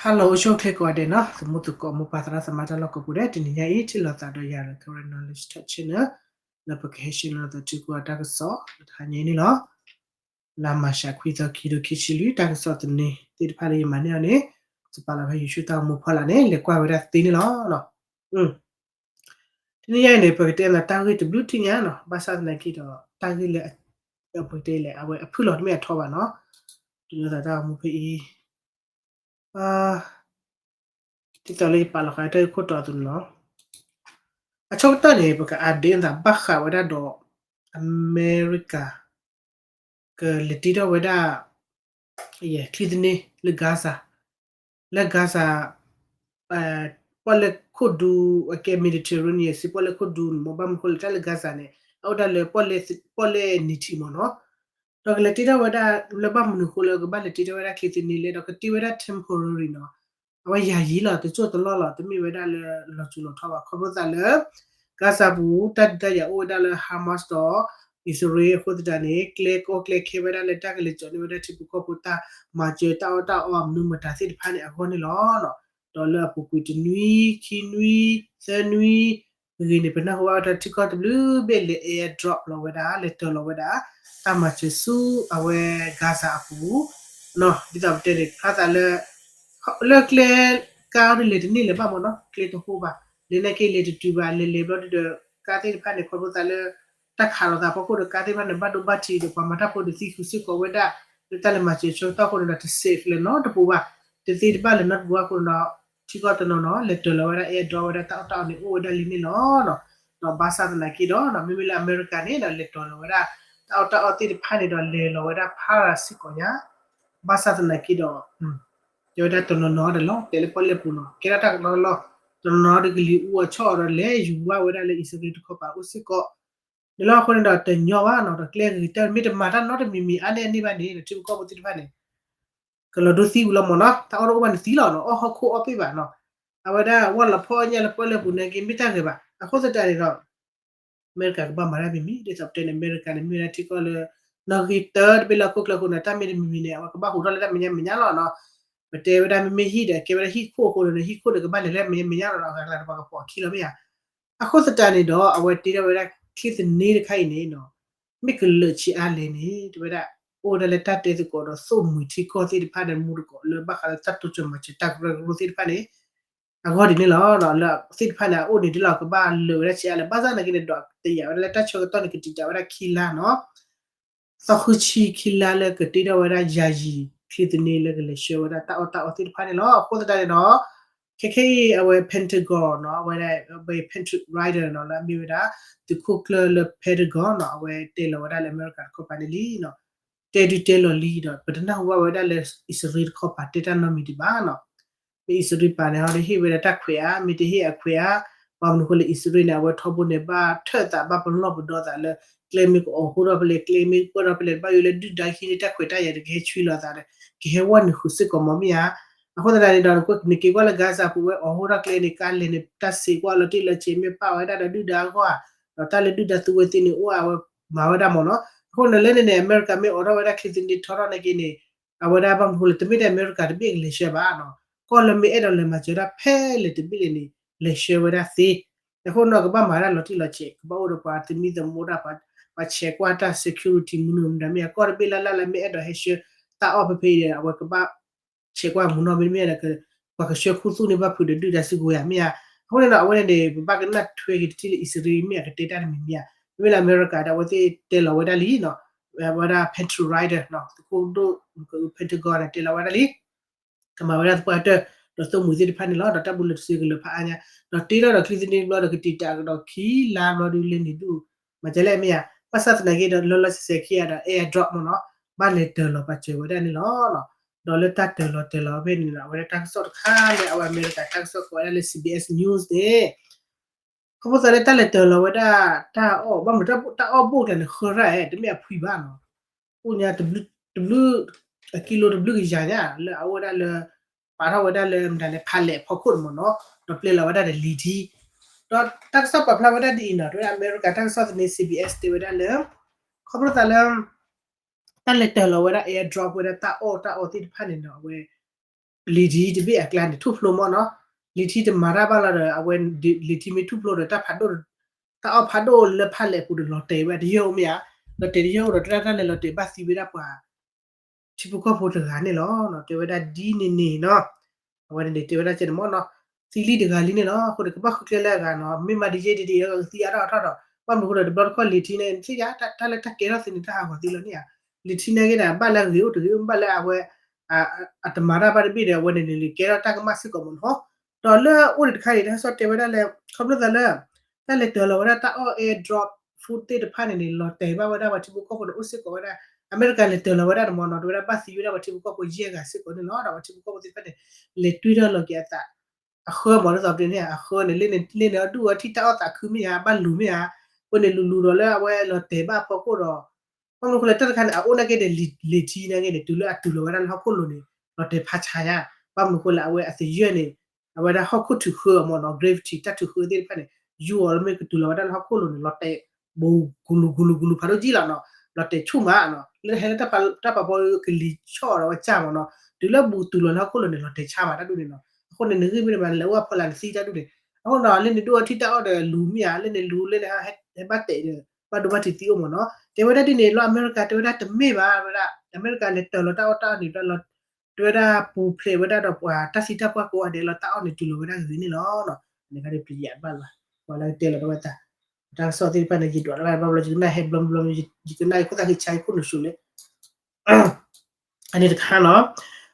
တၢ်လီၤအိၣ်ဆူၣ်အိၣ်ချ့ကိးဂၤဒဲးနီၤ, သမူသကိးမိၢ်ပၢ်သရၣ်သမါတၢ်လီၢ်ကိးပူၤဒဲး, တနံၤညါအံၤ ထံၣ်လိာ်သးဒီးယၤ Karen Knowledge Talk Channel လၢပကဟဲ share လိာ်သးထံကီၢ်တၢ်ကစီၣ်လၢတဟါညါအံၤန့ၣ်လီၤ. လါမၢ်ၡး ခွံသီ ခံကထိခံဆံလွံၢ် တၢ်ကစီၣ်သန့သ့ၣ်တဖၣ်လၢယမၤန့ၢ်အီၤန့ၣ်, ယပာ်လီၤဖဲ YouTube တၢ်အိၣ်မူဖီလာ်န့ၣ် လဲၤကွၢ်ဝဲဒၣ်သ့န့ၣ်လီၤ. တနံၤညါအံၤန့ၣ် ပကတဲလီၤတၢ်ဂ့ၢ်တဘျုးထံၣ်ညါနီၤ, ဘၣ်ဆၣ်သနာ်က့ဒီး တၢ်ဂ့ၢ်လၢ ပကတဲလဲၣ် အဝဲအဖုၣ်လီၤတမ့ၢ်အထီဘၣ်နီၤ, တုၤလီၤသးတၢ်အိၣ်မူဖဲအံၤ ဒ်သိးလၢယပာ်လီၤဃာ်တၢ်ဂ့ၢ်ခိၣ်တီအသိးန့ၣ်လီၤ. အဆိကတၢၢ်န့ၣ် ပက update သးဘၣ်ဃးဝဲဒၣ်ဒီး အမဲရကၤ ကလဲၤတ့ထီၣ်ဝဲဒၣ် ချံသန့လၢ Gaza, လၢ Gaza ပီၣ်လဲၣ်ခိၣ်ဒူ အကဲ Mediterranean စ့ ပီၣ်လဲၣ်ခိၣ်ဒူန့ၣ်မ့ၢ် ဘၣ်မနုၤဃိလဲၣ် တၢ်လၢ Gaza န့ၣ် အအိၣ်ဒၣ်လၢ ပီၣ်လဲၣ်နံၤထံးမ့ၢ်နီၤ, ဒီးကလဲၤတ့ထီၣ်ဝဲဒၣ်လၢ ဘၣ်မနုၤဃိလၢကဘၣ်လဲၤတ့ထီၣ်ဝဲဒၣ်ချံသန့လဲၣ်, ဒီးကတ့ဝဲဒၣ် temporary နီၤ, အဝဲယၤယံၤလီၤ, တစိၢ်တလီၢ်လီၤ, တမ့ၢ်ဝဲဒၣ်လၢလီၤစိၤလီၤထီဘၣ်, ခီဖျိသးလၢ Gaza ပူၤ တၢ်ဒုးတၢ်ယၤအိၣ်ဝဲဒၣ်လၢ Hamas ဒီး အံၣ်စရ့လးအဃိသတးန့ၣ် ကျဲကီကျဲခဲဝဲဒၣ်လၢတၢ်ကလဲၤစိာ်န့ၢ်ဝဲဒၣ်ထံဖိကီၢ်ဖိတၢ်မၤစၢၤ တၢ်အီၣ်တၢ်အီ မနုၤမတၤသ့ၣ်တဖၣ်န့ၣ် အဂီၢ်န့ၣ်လီၤ. ဒီးလၢအပူၤကွံာ်တနွံ ခံနွံ သၢနွံ ဂ့ၤန့ၣ် ပနၢ်ဟူဘၣ်ဝဲဒၣ်ထံကီၢ်တဘျုးဘ့ၣ်လဲၤ airdrop လီၤဝဲဒၣ်, လဲၤတၢၤလီၤဝဲဒၣ် တၢ်မၤစၢၤဆူအဝဲ Gaza အပူၤ, ဒ်သိးပတဲန့ၣ် ဖျါသးလၢ လၢကျဲကါဒီးလဲၤတန့ၢ်လၢၤဘၣ်မ့ၢ်နီၤ, ကျဲတဟိဘၣ်, လဲၤန့ၢ်က့ၤလဲၤတတုၤဘၣ်, လဲၤလဲၤဘျီဒုဒီး ကါသ့ၣ်တဖၣ်န့ၣ် ခီဖျိသးလၢ တၢ်ခးလိာ်သးဖီခိၣ်ဒီး ကါသ့ၣ်တဖၣ်န့ၣ် ဘၣ်ဒိဘၣ်ထံးဒီး ပှၤမၤတၢ်ဖိဒီးသံဃုာ်စ့ၢ်ကီးဝဲဒၣ် လၢတၢ်လဲၤမၤစၢၤဆၢကတီၢ်အဃိန့ၣ်ဒီး တ safe လၢနီတပူၤဘၣ်, တသ့တဘၣ်လၢနီတပူၤအဃိန့ၣ်ဒီး ထံကီၢ်တနီၤနီၤ လဲၤတၢၤလီၤဝဲဒၣ် airdrop ဝဲဒၣ်တၢ်အီၣ်တၢ်အီန့ၣ် အိၣ်ဝဲဒၣ်လံန့ၣ်လီၤ. ဒီးဘၣ်ဆၣ်သနာ်က့ဒီး မ့မ့ၢ်လၢအမဲရကၤန့ၣ်ဒီး လဲၤတၢၤလီၤဝဲဒၣ် တၢ်အီၣ်တၢ်အီသ့ၣ်တဖၣ်န့ၣ်ဒီး လဲၤလီၤဝဲဒၣ်ဖးရၤစ့ၢ်ကီးညါ, ဘၣ်ဆၣ်သနာ်က့ဒီး တဲဝဲဒၣ်တနီၤနီၤဒီးလီၤ တဲလၢပီၣ်လဲၣ်ပူၤနီၤ ကဲထီၣ်တၢ်ကလီလီၢ်, တနီၤနီၤဒီးကလံၤအူအီၣ်ဆီၣ်အီၤဒီးလဲၤယူၤဝဲဒၣ်လၢအံၣ်စရ့လးတခီပၤအိၣ်စ့ၢ်ကီး, န့ၣ်လီၤအဃိန့ၣ်ဒီးတညီဘၣ်နီၤ ဒီးကျဲဂ့ၤတၢ်မ့ၢ်တမၤတၢ်နီတမံၤမံၤအါန့ၢ်အန့ၢ်ဘၣ်န့ၣ် ထံဖိကီၢ်ဖိသ့ၣ်တဖၣ်န့ၣ် ကလီၤဒိသံဝံၤလီၤမ့ၢ်နီၤ တၢ်အီၣ်တအိၣ်ဘၣ်န့ၣ်သံလီၤနီၤ အီၣ်ဟီၣ်ခိၣ်အီၣ်ပ့ၢ်ဘၣ်နီၤ, အဝဲဒၣ်ဝၣ်လီၤဖီၣ်အီၣ်ညၣ်လၢပီၣ်လဲၣ်ပူၤန့ၣ်က့မ့ၢ်တၢ်ဂ့ၤဘၣ် အဃိသတးန့ၣ်ဒီး အမဲရကၤကဘၣ်မၤတၢ်မံၤမံၤ ဒ်သိးပတဲန့ၣ် အမဲရကၤန့ၣ် မ့ၢ်ဝဲဒၣ်ထံကီၢ်လၢ နီၣ်ဂံၢ်တၢတဘ့ၣ်လၢဟီၣ်ခိၣ်ချၢအဃိန့ၣ် တၢ်မ့ၢ်တမံၤမံၤန့ၣ် အဝဲကဘၣ်ဟူးထီၣ်လၢတၢ်မဲာ်ညါမဲာ်ညါလီၤနီၤ, ပတဲဝဲဒၣ်မ့မ့ၢ်ဟံၣ်ဒီး ကဲဝဲဒၣ်ဟံၣ်ခိၣ်အဃိန့ၣ် ဟံၣ်ခိၣ်ဒီးကဘၣ်လဲၤလၢမဲာ်ညါမဲာ်ညါလီၤနီၤ အဂၤကျါဒီးပှၤကပိာ်အခံလီၤမ့ၢ်ဧါ, အဃိသတးန့ၣ်ဒီး အဝဲတ့ထီၣ်ဝဲဒၣ်ချံသန့တခါအံၤန့ၣ်နီၤ, မ့ၢ်ကလၢာ်ဆံးအါလဲၣ်န့ၣ် တဲဝဲဒၣ် အိၣ်ဝဲဒၣ်လၢတၢ်တဲသကိးဒီးသိၣ်မှံၤထံကီၢ်သ့ၣ်တဖၣ်ဒီးမူတကိးလၢဘၣ်ဃးလၢတၢ်တိစၢၤမၤစၢၤတၢ်ကရၢကရိသ့ၣ်တဖၣ်န့ၣ် အဂီၢ်ဒ်န့ၣ်လီၤ. လၢသ့ၣ်တဖၣ်န့ၣ် အအိၣ်န့ၣ်ဒ်လီၤ ကဘၣ်လၢာ်ဝဲဒၣ်ဆံးအါလဲၣ် ဘၣ်ဆၣ်သနာ်က့န့ၣ်ဒီး တယာ်ဝဲဒၣ်လၢတၢ်ဆၢကတီၢ်န့ၣ် ကတံာ်တာ်ဝဲဒၣ်ခံလါနီၤ သီဃုဆံခံလါလၢကတ့ထီၣ်ဝဲဒၣ်ယၤယံၤ ချံသန့လၢကလဲၤဆှၢဝဲဒၣ်တၢ်အီၣ်တၢ်အီသ့ၣ်တဖၣ်န့ၣ်လီၤ. အဃိသတးန့ၣ်ဒီး ခဲခဲအံၤ အဝဲ Pentagon နီၤ အဝဲဒၣ် Pantry Rider နီၤ လၢအမ့ၢ်ဝဲဒၣ် သုးခိၣ်ကျၢၢ်လၢ Pentagon နီၤ အဝဲတဲလီၤဝဲဒၣ်လၢအမဲရကၤတခီပၤန့ၣ်လံ တဲဒုးတဲလီၤလံဒီး ပတနၢ်ဟူဘၣ်ဝဲဒၣ်လၢအံၣ်စရ့လးတခီပၤတဲတၢ်နီတမံၤဒံးဘၣ်နီၤ မ့ၢ်အံၣ်စရ့လးပၤန့ၣ် ဟီဒ်ဟ့ၣ်ဝဲဒၣ်တၢ်ခွဲးအါ မ့ၢ်တဟ့ၣ်အခွဲးအါ ဘၣ်မနုၤအဃိလၢအံၣ်စရ့လးန့ၣ် အဝဲထီဘိန့ၣ် ဘၣ်ထၢၣ်သးဘၣ်ပလီၢ်ပဒီသးလၢ ကျဲမ့ၢ်ကအိၣ်ဟိထီၣ်ဖဲလဲၣ် ကျဲမ့ၢ်ကပၢၢ်ထီၣ်ဖဲလဲၣ် ဘၣ်ယိၣ်လၢဒုၣ်ဒါဟံးန့ၢ်တၢ်ခွဲးတၢ်ယာ်ဒီးကဟဲဆွံလီၤသးဒီး ကဟဲဝဲနုာ်ဃုာ်စ့ၢ်ကီးမ့ၢ်မ့ၢ်ဧါ. အဃိသတးန့ၣ်ဒီး နကွၢ်နက့ၤကွၢ်လၢ Gaza ပူၤဝဲအိၣ်ဟိထီၣ်ကျဲန့ၣ် ကါလဲၤန့ၣ် တၢ်စံးကွၢ်လီၤတံၢ်လီၤဆဲးမ့ၢ်ပာ်ဝဲဒၣ်ဒီးဒုၣ်ဒါအဂီၢ်ဧါ ဒီးတၢ်လၢဒုၣ်ဒါသူဝဲသ့န့ၣ်အိၣ်အဝဲမၤဝဲဒၣ်မ့ၢ်နီၤ. အဃိန့ၣ်လၢန့ၣ်န့ၣ် အမဲရကၤမ့ၢ်အိးထီၣ်ဝဲဒၣ်ချံသန့ထီထီၣ်န့ၣ်က့န့ၣ် အဝဲဒၣ်ဘၣ်မနုၤအဃိလဲၣ် တမ့ၢ်ထဲအမဲရကၤတဘ့ၣ်ကလဲၤဆှၢဘၣ်နီၤ ကီၢ်လၢမ့ၢ်အဲၣ်ဒိးလဲၤမၤစၢၤဒၣ်ဖဲလဲၣ်တဘ့ၣ်လဲၣ်န့ၣ် လဲၤဆှၢဝဲဒၣ်သ့ အဃိန့ၣ်ကဘၣ်မၤဒၣ်လီၤတံၢ်လီၤဆဲး ကဘၣ်အိၣ်ဒီးပှၤသမံသမိးဒၣ် ပှၤဆဲးကွၢ်တၢ် security မနုၤမတၤမ့ၢ်ဧါ ကီၢ်တဘ့ၣ်လၢ်လၢ်လၢမ့ၢ်အဲၣ်ဒိးဟဲဆှၢတၢ်အီၣ်ဖဲဖဲအံၤဒီး အဝဲကဘၣ် ဆဲးကွၢ်မူနီၢ်မ့တမ့ၢ် ပှၤကဆှၢခူသူၣ်န့ၢ်ဘၣ်ဖုးဒီးဒုၣ်ဒါစုကဝဲၤဧါမ့ၢ်ဧါ. အဃိန့ၣ်ဒီး အဝဲန့ၣ်န့ၣ် ပဘၣ်ကနၣ်ထွဲက့ၤတထံၣ်လၢအံၣ်စရ့လးမ့ၢ်အကတဲတၢ်တမံၤမ့ၢ်ဧါ. မ့မ့ၢ်လၢအမဲရကၤဒီး အဝဲသ့ၣ်တဲလီၤဝဲဒၣ်လံနီၤ, ဝဲဒၣ် Patriot Rider နီၤ သုးခိၣ်ဒိၣ် Pentagon န့ၣ် တဲလီၤဝဲဒၣ်လံ ကမၤဝဲဒၣ်သပှၢ်တၢၢ် ဒီးသိၣ်မှံၤသ့ၣ်တဖၣ်န့ၣ်လီၤ. ဒီးတၢ်ဘူးလၢတစုကလၢၤဖးအါညါ ဒီးတ့ထီၣ်ဒီးချံသန့တဘျီဒီး ကတံာ်တာ်ကဒီးခံလါဘျီဒုးလဲၤန့ၣ်ဒုး မၤစၢၤလဲၣ်မ့ၢ်ဧါ. ဘၣ်ဆၣ်သနာ်က့ဒီး လီၤလီၤဆဲးဆဲးခံဂၤဒီး airdrop မ့ၢ်နီၤ ဘၣ်လဲၤတၢၤလီၤပာ်စၢၤဝဲဒၣ်န့ၣ်လီၤ. ဒီးလၢတၢ်တၢၤလီၤတၢၤလီၤဖဲန့ၣ်ဒီး အဝဲဒၣ်တၢ်ကစီၣ်တခါလၢအဝဲအမဲရကၤတၢ်ကစီၣ်ကိးဝဲဒၣ်လၢ CBS News န့ၣ် ခီဖျိသးလၢတၢ်လဲၤတၢၤလီၤဝဲဒၣ် တၢ်အီၣ် ဘၣ်မနုၤတၢ်အီၣ်ဘိၣ်ကျါန့ၣ် ဃၢရၣ်ဧါ တမ့ၢ်အဖှံဘၣ်နီၤ. အိၣ်ညါတဘျုး အကံလိတဘျုးကယၤညါ လၢအအိၣ်ဝဲဒၣ်လၢ ပာ်ထီၣ်ဝဲဒၣ်လၢမတၤလဲၣ် ဖးလဲၢ်ဖီခိၣ်န့ၣ်မ့ၢ်နီၤ ဒီးပျဲလီၤဝဲဒၣ်ဒီးလံၤထံ ဒီးတၢ်ကစီၣ်ပာ်ဖျါဝဲဒၣ်ဒ်အံၤနီၤ တဲဝဲဒၣ်အမဲရကၤတၢ်ကစီၣ်သန့ CBS တဲဝဲဒၣ်လၢ ခီဖျိသးလၢ တၢ်လဲၤတၢၤလီၤဝဲဒၣ် airdrop ဝဲဒၣ်တၢ်အီၣ်တၢ်အီသ့ၣ်တဖၣ်န့ၣ်နီၤ အဝဲ လံာ်ထံတဘ့ၣ်အကျါန့ၣ် ထူၣ်ဖျိမ့ၢ်နီၤ, လံာ်ထံတမၤတၢ်ဘၣ်လီၤဒီး အဝဲလံာ်ထံမ့ၢ်ထူၣ်ဖျိဒီး တၢ်ဖးဒိၣ် တၢ်အီၣ်ဖးဒိၣ်လၢဖးလဲၢ်အပူၤဒီး လီၤတဲာ်ဝဲတယၢၢ်အိၣ်မ့ၢ်ဧါ, လီၤတဲာ်တယၢၢ်အိၣ်ဒီး တၢ်တၢ်လဲၤလီၤတဲာ်ဘၣ်သံဝဲဒၣ်ပှၤ ထံဖိကီၢ်ဖိတဂၤန့ၣ်လီၤ. တဲဝဲဒၣ်ဒ်န့ၣ်န့ၣ်နီၤ, အဝဲန့ၣ်တဲဝဲဒၣ်ကဲန့ၣ်မ့ၢ်နီၤ, သံလံတဂၤလံန့ၣ်လီၤ. အဃိန့ၣ် ကဘၣ်ဃုကျဲလၢအဂၤနီၤ, မ့ၢ်မၤဒ်ယဲဒ်ဒ်အဂၤကသံအါထီၣ်အါထီၣ်ဒီး ဘၣ်မနုၤအဃိဒီး တဘျီတခီၣ်လံာ်ထံန့ၣ် သ့ၣ်ညါ တၢ်လၢတၢ်ကဲထီၣ်သ့န့ၣ် တၢ်ဟးဂီၤသံလီၤန့ၣ်ဧါ, လံာ်ထံနာ်က့ဒီး ဘၣ်လၢအဂ့ၤအိၣ်တဂ့ၤ ဘၣ်လၢအဝဲ အတမၤတၢ်ဘၣ်တဘ့ၣ်ဒီး အဝဲန့ၣ်န့ၣ် ကဲထီၣ်တၢ်ကမၣ်စ့ၢ်ကီးမ့ၢ်နီၤ. ဒီးလၢအိၣ်ဒံးတခါန့ၣ် တၢ်ကစီၣ်တဲဝဲဒၣ်လၢ ခီဖျိသးလၢ တၢ်လဲၤတၢၤလီၤဝဲဒၣ်တၢ်အီၣ် airdrop food သ့ၣ်တဖၣ်န့ၣ်န့ၣ် လီၤတဲာ်ဘၣ်ဝဲဒၣ်ပှၤထံဖိကီၢ်ဖိန့ၣ် အိၣ်စ့ၢ်ကီးဝဲဒၣ် အမဲရကၤလဲၤတၢၤလီၤဝဲဒၣ်န့ၣ်မ့ၢ်နီၤ, တဲဝဲဒၣ်ဘၣ်သံဝဲဒၣ်ပှၤထံဖိကီၢ်ဖိယဲၢ်ဂၤစ့ၢ်ကီးန့ၣ်လီၤ. ဒီးပှၤထံဖိကီၢ်ဖိသ့ၣ်တဖၣ်န့ၣ် လဲၤတွံၢ်ထီၣ်လီၤက့ၤအသး အဃၢမ့ၢ်နီၤ, ဒ်သိးပတဲန့ၣ် အဃၢန့ၣ် လ့န့ၣ် လ့န့ၣ် အဒူၣ်အထံၣ်တၢ်အီၣ်သးခုမ့ၢ်ဧါ, ဘၣ်လူၤမ့ၢ်ဧါ, အဃိန့ၣ် လူၤလူၤဒီးလၢအဝဲလီၤတဲာ်ဘၣ်အဖီခိၣ်ဒီး ဘၣ်မနုၤအဃိလဲၣ် တၢ်တခါန့ၣ် အအိၣ်နာ်က့ဒီး လံာ်ထံနာ်က့န့ၣ် တုၤလၢအတုၤလီၤဝဲဒၣ်လၢဟီၣ်ခိၣ်လိၤန့ၣ် လီၤတဲာ်ဖးဆါညါ, ဘၣ်မနုၤအဃိလဲၣ် အဝဲအသယၢၢ်န့ၣ် အဝဲဒၣ်ဟီၣ်ခိၣ်ထုးဃၢအီၤမ့ၢ်နီၤ, gravity တၢ်ထုးဃၢသ့ၣ်တဖၣ်န့ၣ် ယူၢ်အီၤလၢမ့ၢ်ကတုၤလီၤဝဲဒၣ်လၢဟီၣ်ခိၣ်လိၤန့ၣ် လီၤတဲာ် ဘူး ဂူလူၤဂူလူၤဂူလူၤဖးဒိၣ်ကံလီၤနီၤ, လီၤတဲာ်ဆူၣ်မးနီၤ, လၢဟဲလၢတၢ်ပာ်ဖီကလံၤဆီၣ်ဒီးဝဲကၢ်မ့ၢ်နီၤ, တုၤလၢဘူးတုၤလီၤလၢဟီၣ်ခိၣ်လိၤန့ၣ် လီၤတဲာ်ဆါမးတၢ်ဒူၣ်န့ၣ်နီၤ. အဃိန့ၣ် နဂံၢ်မ့ၢ်တမၤ နလဲၤအိၣ်အဖီလာ်နသံတၢ်ဒူၣ်န့ၣ်, အဃိနီၤ လၢန့ၣ်ဒိၣ်အထံၣ်တၢ်အီၣ်ဒီးလူၤမ့ၢ်ဧါ, လၢန့ၣ်လူၤလၢန့ၣ် ဟဲဘၣ်တဲာ်ဒီး ဘၣ်ဒိဘၣ်ထံးသံအိၣ်မ့ၢ်နီၤ. တဲဝဲဒၣ်ဒ်န့ၣ် လၢအမဲရကၤတဲဝဲဒၣ်တမ့ၢ်ဘၣ်, ဝဲဒၣ် အမဲရကၤလဲၤတၢၤလီၤတၢ်အီၣ်တၢ်အီန့ၣ် တဲဝဲဒၣ်ပူၤဖျဲးဝဲဒၣ်ဒီးပှၤတၢ်သံတၢ်ပှၢ်ကိးဂၤဒဲးလီၤ, တၢ်အီၣ်န့ၣ်တုၤလီၤဝဲဒၣ်ဂ့ၤန့ၣ်လီၤ. န့ၣ်ခါန့ၣ်ပျံၤယၤဘၣ်လီၤ, ပှၤလၢကတဲလီၤတဝဲတၢ်, တၢ်ကစီၣ်သ့ၣ်တဖၣ်န့ၣ် ယဒွးတဘၣ်ဘျီဘျီ ယကနၣ်ဟဲဘျီဘျီ ယကနၣ်ယခိၣ်သၣ်ဃံဆါယခိၣ်နူာ်ဆူၣ်လၢ အန့ၣ်တခါနီၤ.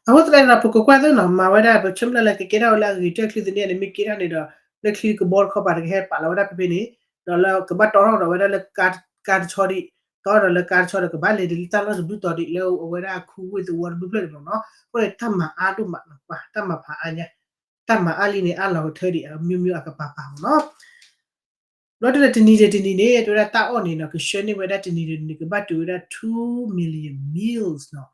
အဃိသတးန့ၣ်ဒီး ပကကွၢ်သ့နီၤ မၤဝဲဒၣ် ပဆၢမုၢ်လၢ်လၢကကဲထီၣ်ဝဲလၢအဂ့ၤကတၢၢ် ချံသနံအန့ၣ် မ့ၢ်ကဲထီၣ်န့ၣ်ဒီး လၢချံကဘီတခီပၤ တကဟဲပာ်လီၤဝဲဒၣ်ဖဲဖဲန့ၣ်, ဒီးလၢကဘၣ်တီထီၣ်ဒီးဝဲဒၣ်လၢ ကါတဆီဒံး, တီထီၣ်ဒီးလၢကါတဆီဒီး ကဘၣ်လဲၤဒ်လၢတၢ်လီၢ်တဘျုးတီၤဒံး လၢအဝဲဒၣ်ခူဝ့ၢ်သဝီတဘျုးဖျၢၣ်န့ၣ်မ့ၢ်နီၤ. အဃိန့ၣ် တၢ်မၤအါဒိၣ်မးနီၤ, ပှၤတၢ်မၤဖးအါညါ, တၢ်မၤအါလံန့ၣ် အါလီၤကထၢဒံး အမျိုးမျိုး အကပၤပၤမ့ၢ်နီၤ. ဘျီဒ်လဲၣ် တနံၤဒီးတနံၤန့ၣ် တဲဝဲဒၣ်တၢ်အီၣ်န့ၣ်နီၤ ကဆှၢန့ၢ်ဝဲဒၣ်တနံၤဒီးတနံၤ ကဘၣ်တုၤဝဲဒၣ် two million meals နီၤ,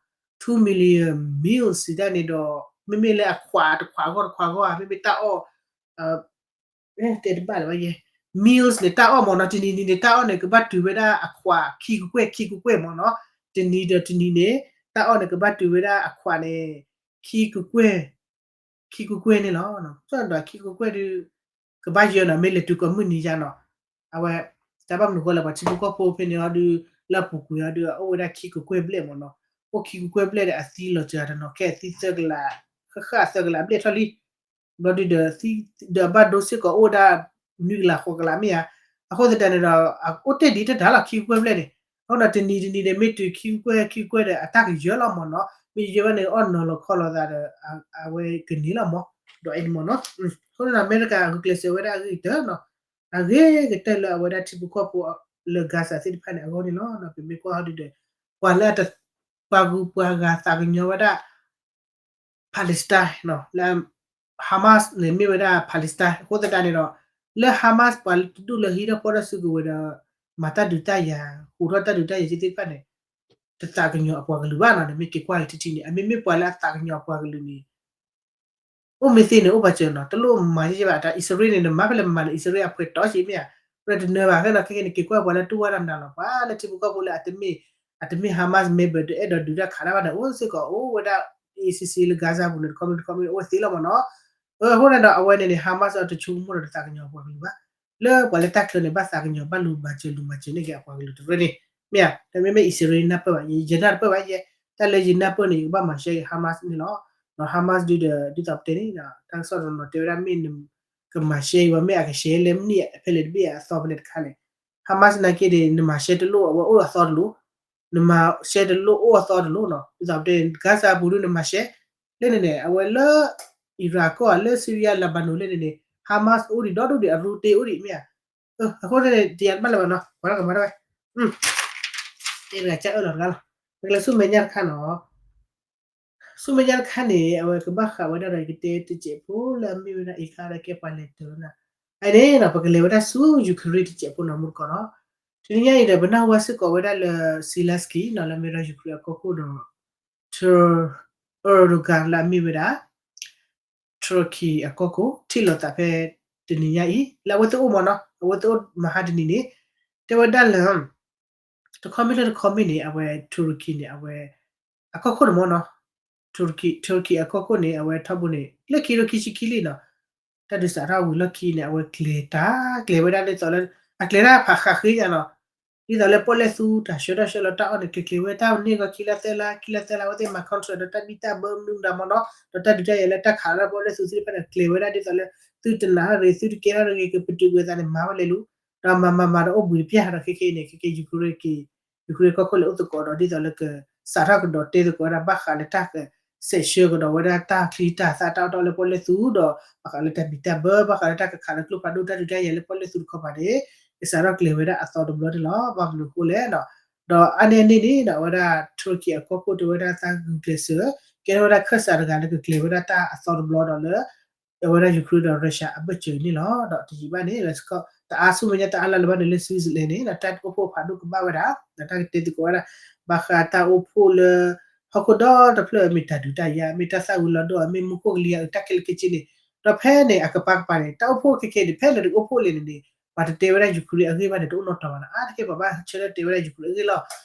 two million meals စံးတၢ်န့ၣ်ဒီး မ့မ့ၢ်လၢအခွးတခွးဂီၢ်တခွးဂီၢ်ဧါ မ့မ့ၢ်တၢ်အီၣ် တဲတဘၣ်လၢၤဘၣ်ယဲ meals န့ၣ် တၢ်အီၣ်မ့ၢ်နီၤ တနံၤနံၤန့ၣ် တၢ်အီၣ်န့ၣ် ကဘၣ်တုၤဝဲဒၣ်အခွးခံကကွဲၢ် ခံကကွဲၢ်မ့ၢ်နီၤ, တနံၤဒီးတနံၤန့ၣ် တၢ်အီၣ်န့ၣ် ကဘၣ်တုၤဝဲဒၣ်အခွးန့ၣ် ခံကကွဲၢ် ခံကကွဲၢ်န့ၣ်လီၤ. ဒီးခံကကွဲၢ်ဒုး ကဘၣ်ယၢၤနီၤ မ့ၢ်လဲၤတုၤကိးမုၢ်နံၤယါနီၤ, အဝဲ တၢ်ဘၣ်မနုၤဃိလဲၣ် ပှၤထံဖိကီၢ်ဖိဖဲန့ၣ်အီၤဒုး လၢအပူၤကွံာ်အီၤဒုး အိၣ်ဝဲဒၣ်ခံကကွဲၢ်ဘျဲၣ်မ့ၢ်နီၤ, အိၣ်ခံကကွဲၢ်ဘျဲၣ်ဒီးအသံလီၤစှၤတနီၤ ခဲအသံသၢကလး ဃၣ်ဃၣ်သၢကလးဘျဲၣ်ထီၣ်လံ ဘျီဒုးဒီး ဒီးအဘၣ်ဒိစ့ၢ်ကီးအိၣ်ဝဲဒၣ် နွံကလးဃိးကလးမ့ၢ်ဧါ, အဃိသတးန့ၣ်ဒီး အိၣ်တ့ၢ်ဒံးတၢ်တၢ်လီၤခံကကွဲၢ်ဘျဲၣ်န့ၣ်, အဃိဒီးတနံၤတနံၤန့ၣ် မ့ၢ်တုၤခံကကွဲၢ်ခံကကွဲၢ်ဒီး အတၢ်ကယၢၤလီၤမ့ၢ်နီၤ, မ့ၢ်ယဲၢ်ဘၣ်န့ၣ် အီၣ်နီၤလီၤခီလီၤသးဒီး အဝဲကန့ၢ်လီၤမ့ၢ်, ဒီးအဲၣ်ဒိးမ့ၢ်နီၤ, အဃိန့ၣ်ဒီး အမဲရကၤဂုာ်ကျဲးစၢးဝဲဒၣ်အဂ့ၤကတၢၢ်နီၤ, အဂ့ၤကတၢၢ်လၢအဝဲဒၣ်ထံဖိကီၢ်ဖိလၢ Gaza သ့ၣ်တဖၣ်န့ၣ် အဂီၢ်န့ၣ်လီၤ. ပမ့ၢ်ကွၢ်ဟီဒုဒီး ပှၤလၢအတ ပှၤဂုၤပှၤဂၤသးကညီၤဝဲဒၣ် Palestine နီၤ, လၢ Hamas န့ၣ်မ့ၢ်ဝဲဒၣ် Palestine အဃိသတးန့ၣ်ဒီး လၢ Hamas ပှၤတဒူၣ်လၢဟံးထီၣ်ဖီၣ်ထီၣ်စုကဝဲၤဒီး မၤတၢ်ဒုးတၢ်ယၤ ဟူးထီၣ်တၢ်ဒုးတၢ်ယၤသ့ၣ်တဖၣ်န့ၣ် တသးကညီၤအပှၤကလုာ်ဘၣ်နီၤ, နမ့ၢ်က့ၤကွၢ်က့ၤထံထံန့ၣ် အမ့မ့ၢ်ပှၤလၢအသးကညီၤအပှၤကလုာ်န့ၣ် အိၣ်မ့ၢ်သ့န့ၣ် အိၣ်ပာ်စၢၤနီၤ, တလိၣ်မၤယဲၢ်ဘၣ် တၢ်အံၣ်စရ့လးန့ၣ် နမၤဖဲလဲၣ်မၤလၢအံၣ်စရ့လးအဖှဲးတီဆံးမ့ၢ်ဧါ, ရတနၢၤဘၣ် ခဲနီၤ ခဲကနံၣ်န့ၣ် က့ၤကွၢ်ပှၤလၢတူၢ်ဝဲဒၣ်နၤလီၤ ပှၤလၢထံဖိကီၢ်ဖိလၢ အတမ့ၢ် Hamas member တအဲၣ်ဒိးဒုးတၢ်ခးတၢ်ဘၣ်န့ၣ် အိၣ်စ့ၢ်ကီး အိၣ်ဝဲဒၣ် A C C လၢ Gaza ပူၤန့ၣ် တခီမ့ၢ်တခီမ့ၢ်အိၣ်သ့လီၤမ့ၢ်နီၤ, အဃိန့ၣ်ဒီး အဝဲန့ၣ်န့ၣ် Hamas အတဆိကမိၣ်ဒီးတသးကညီၤပှၤကလုာ်ဘၣ် လၢပှၤလၢတၢ်ချၢန့ၣ် ဘၣ်သးကညီၤ ဘၣ်လူၤမၤစၢၤလူၤမၤစၢၤန့ၢ်က့ၤအပှၤကလုာ်တရၢန့ၣ် မ့ၢ်ဧါ, တမ့မ့ၢ်အံၣ်စရ့လးနၢ်ပၢၢ်ဘၣ်, ယနၢ်တပၢၢ်ဘၣ်ယဲ, တၢ်လၢယနၢ်ပၢၢ်န့ၣ် ယကဘၣ်မၤရှဲက့ၤ Hamas န့ၣ်လီၤ, ဒီး Hamas ဒုဒီး ဒ်သိးပတဲန့ၣ် တၢ်ကစီၣ်တနီၤတဲဝဲဒၣ်မ့ၢ် ကမၤရှဲအံၤဝဲမ့ၢ်အကရှဲလဲၣ်မနုၤ ဖဲလဲၣ်တဘ့ၣ်အသီဖဲလဲၣ်တခါလဲၣ်, Hamas နာ်က့ဒီး နမၤရှဲတလိၣ် အဝဲအိၣ်အသီတလိၣ်, နမၤရှဲတလိၣ်အိၣ်အသီတလိၣ်နီၤ, ဒ်သိးပတဲ Gaza ပူၤဒု နမၤရှဲ လၢန့ၣ်န့ၣ် အဝဲလၢ Iraq ကီၢ် လၢ Syria Lebanon လၢန့ၣ်န့ၣ် Hamas အိၣ်ဒံးဒီဒူၣ်ဒံး အရူတ့အိၣ်ဒံးမ့ၢ်ဧါ, အဃိန့ၣ် တယၤတဘၣ်လၢၤဘၣ်နီၤ ပှၤလၢကမၤတၢ်ဝဲ တဂၤကၢအၢၣ်လီၤတဂၤလီၤ, ပကလဲၤဆူမဲာ်ညါတခါနီၤ ဆူမဲာ်ညါတခါန့ၣ် အဝဲကဘၣ်ဃးဝဲဒၣ်ဒီး ယကတဲတစဲးဖိလၢအမ့ၢ်ဝဲဒၣ်အံၤခါဒီးကဲပှၤလဲၤတၢၤဝဲဒၣ်, အန့ၣ်နီၤ ပကလဲၤဝဲဒၣ်ဆူ Ukraine တစဲးဖိနီၤ မူတကိးနီၤ, တနံၤညါအံၤဒီး ပနၢ်ဟူဘၣ်စ့ၢ်ကီးဝဲဒၣ်လၢ Zelensky နီၤ လၢအမ့ၢ်ဝဲဒၣ် Ukraine အကီၢ်ခိၣ်ဒီး Tur- Erdogan လၢအမ့ၢ်ဝဲဒၣ် Turkey အကီၢ်ခိၣ် ထံၣ်လိာ်သးဖဲတနံၤညါအံၤ လၢအဝဲသ့ၣ်အိၣ်မ့ၢ်နီၤ အဝဲသ့ၣ်အိၣ်မဟါတနံၤန့ၣ် တဲဝဲဒၣ်လၢ တခီမ့ၢ်လၢတခီမ့ၢ်န့ၣ် အဝဲ Turkey န့ၣ် အဝဲ အကီၢ်ခိၣ်န့ၣ်မ့ၢ်နီၤ Turkey အကီၢ်ခိၣ်န့ၣ် အဝဲထီဘိန့ၣ် လၢခံကထိခံဆံခံလံနီၤ, တၢ်ဒုးစးထီၣ်ဝံၤလီၢ်ခံန့ၣ် အဝဲကျဲၤတၢ် ကျဲၤဝဲဒၣ်ဒ်သိးလၢ အကျဲၤတၢ်ဖးဃးဃ့ညါနီၤ, ဒ်သိးလၢပီၣ်လဲၣ်သူတၢ်ဆှၢတၢ်ဆှၢလီၤတၢ်အီၣ်န့ၣ် ကျဲၤကျဲၤဝဲတၢ်န့ၢ်ဂီၤခံလါသၢလါ ခံလါသၢလါ အဝဲသ့ၣ်မၤ contract ဒီးတၢ်ဘံၣ်တၢ်ဘၢမနုၤမတၤမနီၤ ဒီးတၢ်ဒုးတၢ်ယၤလၢတၢ်ခးလၢပီၣ်လဲၣ်သူသ့ၣ်တဖၣ်န့ၣ် ကျဲၤဝဲဒၣ်ဒ်သိးလၢ သုတနာ်ထီၣ်တဂ့ၤ သုတကဲထီၣ်တဂ့ၤ ကပတုာ်ကွံာ်သးန့ၣ် မၤဝဲလဲၤလူၤ, ဒီးမၤမၤမၤဒီးအိၣ်ဘှံးတပျၢ်ဒီးခဲခဲအံၤန့ၣ် ခဲခဲ Ukraine ကီၢ်ခိၣ်လဲၤအိၣ်သကိးဒီးဒ်သိးလၢက စးထီၣ်ကဒီးတဲသကိးဝဲဒၣ်ဘၣ်ဃးလၢတၢ်ကစဲးဆှၢကဒီးဝဲဒၣ်တၢ်ချံတၢ်သၣ်တၢ်အီၣ်တၢ်အီလၢပီၣ်လဲၣ်သူဒီး ဘၣ်ဃးလၢတၢ်ဘံၣ်တၢ်ဘၢ ဘၣ်ဃးလၢတၢ်ကခးလၢကျိဖးဒိၣ်တၢ်ဒုးတၢ်ယၤလၢပီၣ်လဲၣ်သူတခီပၤန့ၣ် ကစးထီၣ်ကျဲၤဝဲဒၣ်အသီတဘျီန့ၣ်လီၤ. ဘၣ်မနုၤအဃိလဲၣ်နီၤ, ဒီးအါန့ၢ်အန့ၣ်န့ၣ်ဒီး အဝဲဒၣ် Turkey အကီၢ်ခိၣ်တဲဝဲဒၣ်သးဂုာ်ကျဲးစၢး ကဲထီၣ်ဝဲဒၣ်ခၢၣ်စးတဂၤလၢကကျဲၤဝဲဒၣ်တၢ်အသီတဘျီဒီးလၢ အဝဲဒၣ် Ukraine ဒီး Russia အဘၢၣ်စၢၤန့ၣ်လီၤ. ဒီးတယံာ်ဘၣ်န့ၣ် လၢ Scot တအါဆူမဲာ်ညါတအါလၢ်လၢၤဘၣ်န့ၣ်လၢ Switzerland န့ၣ် တၢ်အိၣ်ဖှိၣ်ဖးဒိၣ်ကဘၣ်ဝဲဒၣ် ဒီးတၢ်ကတဲသကိးဝဲဒၣ် ဘၣ်ဃးတၢ်အိၣ်ဖှိၣ်လၢ ဟီၣ်ခိၣ်ဒီတဖျၢၣ် မ့ၢ်တၢ်ဒုးတၢ်ယၤ မ့ၢ်တၢ်သၣ်ဝံၤလီၤဒိၣ် မ့ၢ်မူခိၣ်ကလံၤအုး တၢ်ခဲလၢာ်ခဲဆ့န့ၣ် ဒီးဖဲန့ၣ် အကပၤကပၤန့ၣ် တၢ်အိၣ်ဖှိၣ်ခဲခဲန့ၣ် ဖဲလၢတအိၣ်ဖှိၣ်လဲၣ်န့ၣ်န့ၣ် ပှၤတတဲဝဲဒၣ် Ukraine အဂ့ၢ်ဘၣ်န့ၣ် တအိၣ်နီတီၤဘၣ်နီၤ. အါတက့ၢ် ပှၤဘၣ်ဆၢထၢၣ်တဲဝဲဒၣ် Ukraine အဂ့ၢ်လီၤ.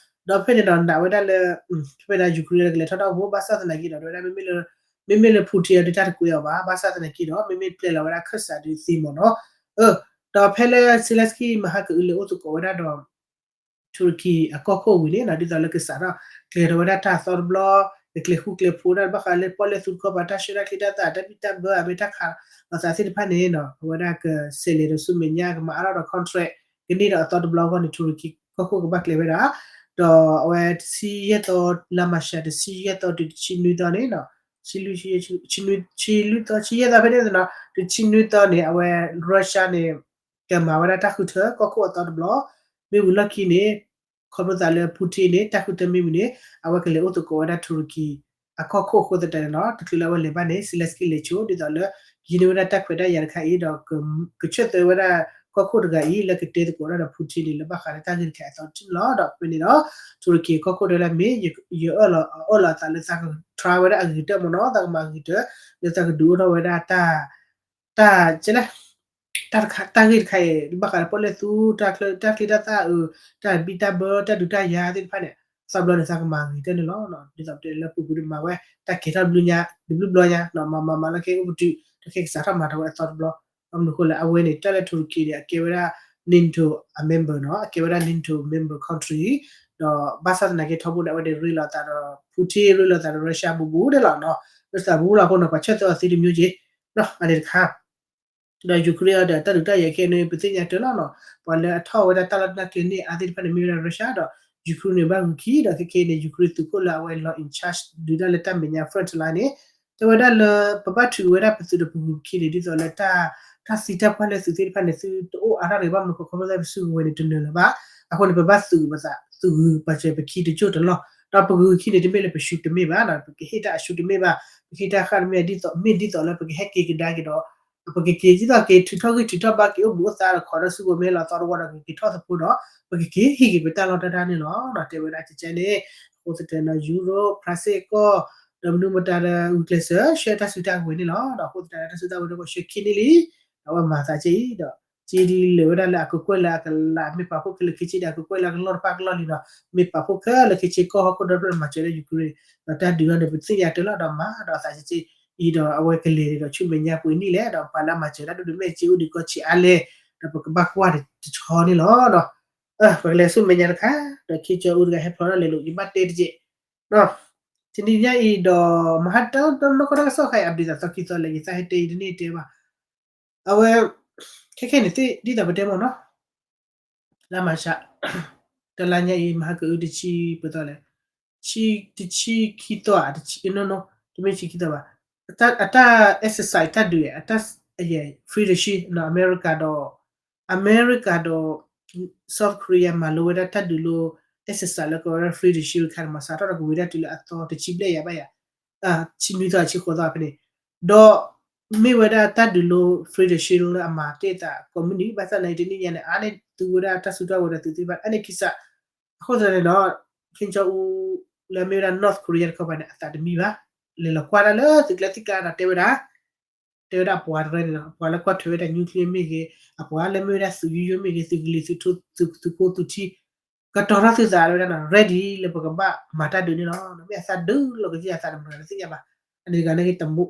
ဒီးဖဲန့ၣ်ဒီးနာ်ဝဲဒၣ်လၢ ဖဲဒၣ် Ukraine ကလဲၤထီၣ်တၢ်အိၣ်ဖှိၣ် ဘၣ်ဆၣ်သနာ်က့ဒီး တဲဝဲဒၣ် မ့မ့ၢ်လၢ Putin အဒုးတၢ်တကွဲးအီၤဘၣ် ဘၣ်ဆၣ်သနာ်က့ဒီး မ့မ့ၢ်ပျဲလီၤဝဲဒၣ်ခၢၣ်စးဒုးသ့မ့ၢ်နီၤ. အၢ ဒီးဖဲလၢ Zelensky မဟါကအုလၢအိၣ်သကိးဝဲဒၣ်ဒီး Turkey အကီၢ်ခိၣ်ဝံၤန့ၣ်နီၤ ဒ်သိးလၢကစးထီၣ်ကျဲၤထီၣ်ဝဲဒၣ်တၢ်အသီတဘျီ ကကျဲၤဃူကျဲၤဖိးဒၣ်ဘၣ်ဃးလၢပီၣ်လဲၣ်သူတခီပၤ တၢ်ဆှၢတၢ်ချံတၢ်သၣ် တၢ်ဘံၣ်တၢ်ဘၢ အမ့ၢ်တၢ်ခးလီၤသးသ့ၣ်တဖၣ်န့ၣ်နီၤ အဝဲဒၣ်ကဆဲးလဲၤဒီးဆူမဲာ်ညါ ကမၤအါထီၣ်ဒီး contract ကန့ၢ်ဒီးအသီတဘျီအဂီၢ်န့ၣ် Turkey ကီၢ်ခိၣ်ကဘၣ်ကျဲၤဝဲဒၣ် ဒီးအဝဲတဆံယဲၢ်သီ လါမၤရှး တဆံယဲၢ်သီတုၤတဆံနွံသီန့ၣ်နီၤ ဆံလွံၢ်သီ ဆံယဲၢ်သီဖဲန့ၣ်နီၤ တဆံနွံသီန့ၣ် အဝဲ Russia န့ၣ် ကမၤဝဲဒၣ်တၢ်ဃုထၢကီၢ်ခိၣ်အသီတဘျီ မ့ၢ်ဝံၤလီၢ်ခံန့ၣ် ခီဖျိသးလၢ Putin န့ၣ် တၢ်ဃုထၢမ့ၢ်ဝံၤန့ၣ် အဝဲကလဲၤအိၣ်သကိးဝဲဒၣ် Turkey အကီၢ်ခိၣ်အဃိသတးန့ၣ်နီၤ တချုးလၢအဝဲလဲၤဘၣ်န့ၣ် Zelensky လဲၤဆိ ဒ်သိးလၢ ယံၤန့ၢ်ဝဲဒၣ်တၢ်ခွဲးတၢ်ယာ်တခါအံၤဒီး ကဆၢသၢဝဲဒၣ်ကီၢ်ခိၣ်တဂၤအံၤ လၢကတဲသကိးဒၣ်ဒီး Putin န့ၣ် လၢဘၣ်ဃးလၢတၢ်ဂ့ၢ်တခါအသီတထံၣ်န့ၣ်လီၤ. ဒီးဖဲန့ၣ်ဒီး Turkey ကီၢ်ခိၣ်တဲလၢမ့ၢ် ယအၢၣ်လီၤအီလီၤအသးလၢသးက try ဝဲဒၣ်အဂ့ၤကတၢၢ်မ့ၢ်နီၤ သးကမၤဂ့ၤကတၢၢ် လၢသးကဒုးအိၣ်ထီၣ်ဝဲဒၣ်တၢ် တၢ် ကဲလဲၣ် တၢ်တခါ တၢ်ဂ့ၢ်တခါအံၤ ဘၣ်ဃးလၢပီၣ်လဲၣ်သူ တၢ်ချံတၢ်သၣ်အုး တၢ်ဘံၣ်တၢ်ဘၢ တၢ်ဒုးတၢ်ယၤသ့ၣ်တဖၣ်န့ၣ် သီဘျီန့ၣ် သးကမၤဂ့ၤကတၢၢ်န့ၣ်လီၤ. ဒ်သိးပတဲလၢပူၤကွံာ်န့ၣ် မၤဝဲ တၢ်ကဲၤထီၣ်တဘျုးညါ တဘျုးဘျီညါ မၤမၤမၤလၢကဟဲအိၣ်ပတုာ် တၢ်ကဲကစးထီၣ်မၤထီၣ်ဝဲအသီတဘျီ ဘၣ်မနုၤအဃိလဲၣ် အဝဲန့ၣ် တၢ်လၢ Turkey န့ၣ် အကဲဝဲဒၣ် NATO အ member နီၤ အကဲဝဲဒၣ် NATO member country ဒီးဘၣ်ဆၣ်သနာ်က့ထီဘိန့ၣ် အဝဲန့ၣ်ရ့လိာ်သးဒီး Putin ရ့လိာ်သးဒီး Russia ဘူးဘူးန့ၣ်လီၤနီၤ ရ့လိာ်သးဘူးလီၤအဃိန့ၣ် ပှၤဆၢသၢအီၤသ့တမျိုးက့ၤ အန့ၣ်တခါ ဒီး Ukraine အီၤဒီး တၢ်ဒုးတၢ်ယၤခဲအံၤန့ၣ် ပသ့ၣ်ညါတၢ်လီၤနီၤ ပှၤလၢအထီၣ်ဝဲဒၣ်တၢ်လီၢ်တၢ်ကျဲန့ၢ်အါသ့ၣ်တဖၣ်န့ၣ် မ့ၢ်ဝဲဒၣ် Russia ဒီး Ukraine န့ၣ် ဘၣ်ဂုၤခံဒီးခဲခဲအံၤန့ၣ် Ukraine သုးခိၣ်လၢအဝဲလီၤ in charge ဒုးတၢ်လၢတၢ်မဲာ်ညါ front line န့ၣ် တဲဝဲဒၣ်လၢ ပဘၣ်ထုးဝဲဒၣ်ပသုးဒီးပဂုၤပခံန့ၣ် ဒ်သိးလၢ တၢ်သံတၢ်ပှၢ်လၢသုးသ့ၣ်တဖၣ်န့ၣ် သုတအိၣ်အါထီၣ်တဂ့ၤ ဘၣ်မနုၤဃိ ခီဖျိသးပစုကဝဲၤန့ၣ် တနၢၤလၢၤဘၣ်. အဃိန့ၣ် ပဘၣ်သုးပသး သုးဂုၤပှၤစၢၤပခံတကၠိၢ်တလီၢ် ဒီးပဂုၤခံန့ၣ် တမ့ၢ်လၢပရှူတမ့ၢ်ဘၣ်နီၤ ပကဟ့ၣ်တၢ်အရှူတမ့ၢ်ဘၣ် ပကဟ့ၣ်တၢ်ဃၣ်တမ့ၢ်ဘၣ် ဒ်သိး မ့ၢ်ဒ်သိးလၢပကဟဲက့ၤကဒါက့ၤဒီး ပကက့ၤဒ်သိးက့ၤထုးထီၣ်ဂံၢ်ထုးထီၣ်ဘါက့ၤအိၣ်ဘူးအိၣ်သါဒီး ခိးဒီးစုကဝဲၤမ့ၢ်လီၤသီတဝီဒီး ကက့ၤထီၣ်သဖိဒီး ပကက့ၤဟ့ၣ်က့ၤပတၢ်လီၢ်တၢ်တၢ်န့ၣ်လီၤ. တဲဝဲဒၣ်ကကဲန့ၣ် အဃိသတးဒီး Europe ဖရၣ်စ့ၣ်ကီၢ် ဒီးမနုၤမတၤဒီး ဂုာ်ကျဲးစၢး ဆှၢတၢ်စုတၢ်ဝဲၤန့ၣ်လီၤ. ဒီးအဃိသတးဒီး တၢ်စုတၢ်ဝဲၤန့ၣ် ကဆှၢခံန့ၣ်လံ ဒီးအဝဲမၤသးက့ၤအံၤဒီး က့ဒ်လၢာ်ဝဲဒၣ်လၢအကကွဲၢ်လၢအကလး မ့ၢ်ပာ်ဖှိၣ်ခဲလၢာ်ခဲဆ့ဒီး အကကွဲၢ်လၢအကလီၢ်တဖၣ်ကလီၢ်လံဒီး မ့ၢ်ပာ်ဖှိၣ်ခဲလၢာ်ခဲဆ့ကီၢ်ဟီၣ်ခိၣ်ဒီဖျၢၣ်မၤစၢၤလၢ Ukraine ဒီးတၢ်ဒုးအီၤန့ၣ် ပသ့ၣ်ညါတၢ်လီၤဒီးမၤဒီးသးက့ၤက့ၤအံၤဒီး အဝဲကလဲၤဒီးဆူမဲာ်ညါပှဲၤနံၣ်လဲၣ် ဒီးပှၤလၢအမၤစၢၤတၢ်ဒိၣ်ဒိၣ်မ့ၢ်က့ၤအိၣ်ဒံးကီၢ်ဆံးအါလဲၣ် ဒီးပကဘၣ်ကွၢ်တဆီန့ၣ်လီၤ. ပကလဲၤဆူမဲာ်ညါတခါ ဒီး Kim Jong Un တဂၤဟဲဖျိးထီၣ်လဲၤလိာ် ယဘၣ်တဲတက့ၢ် တနံၤညါအံၤဒီး မဟါတၢ်နီၢ်ကီၢ်တၢ်ကစီၣ်ခါအံၤ update သးသီခံသီလဲၣ် ယသးဟဲတဲအံၤတန့ၢ်တဲဘၣ် အဝဲ ခဲခဲန့ၣ်သ့ၣ် ဒ်သိးပတဲမ့ၢ်နီၤ လါမၤရှး တလါညါအံၤ မဟါကအုတဆံပသီလဲၣ် တဆံခံသီဧါ တဆံ no no တမ့ၢ်တဆံခံသီဘၣ် အတၢ် exercise တၢ်ဒုး အတၢ် free တဆံ အမဲရကၤဒီး အမဲရကၤဒီး South Korea မၤလိဝဲဒၣ်တၢ်ဒုးလိ exercise လၢကဝဲဒၣ် free တဆံတခါန့ၣ် မၤစးထီၣ်ဒီးကဝံၤဒၣ်တုၤလၢအသီတဆံဘျဲၣ်ယၤဘၣ်ယၤ ဆံနွံသီဆံဃိးသီဖဲန့ၣ် ဒီး မ့ၢ်ဝဲဒၣ်တၢ်ဒုးလိ free တဆံလၢအမၤတ့ၢ်သးကိးမုၢ်နံၤ ဘၣ်ဆၣ်သနာ်က့တနံၣ်ညါန့ၣ် အါန့ၢ်သုဝဲဒၣ်တၢ်စုတၢ်ဝဲၤဒီးသုးသ့ၣ်တဖၣ် အါန့ၢ်ခံစး အဃိသတးန့ၣ်ဒီး Kim Jong Un လၢမ့ၢ်ဝဲဒၣ် North Korea တခီပၤန့ၣ် အသးတမံဘၣ် လဲၤလီၤကွၢ်တၢ်လၢသုးကျါသံၣ်ကျါဒီးတဲဝဲဒၣ် တဲဝဲဒၣ်ပှၤတရၢန့ၣ်ဒီး ပှၤလၢကွၢ်ထွဲဝဲဒၣ် nuclear မ့ၢ်ဂ့ၤ အပှၤလၢမ့ၢ်ဝဲဒၣ်သုးယိယိမ့ၢ်ဂ့ၤ သုးကလံၤသုးထိ သုးဖိသုးထံ ကတီၤထီၣ်သုသးဝဲဒၣ်နီၤ ready လၢပကဘၣ်မၤတၢ်ဒုးန့ၣ်လီၤ. မ့ၢ်အသးဒုးလီၤကယဲၢ်အသးတမုာ်တသ့ၣ်ညါဘၣ်. အန့ၣ်တဂၤန့ၣ်ဂ့ၤတမူ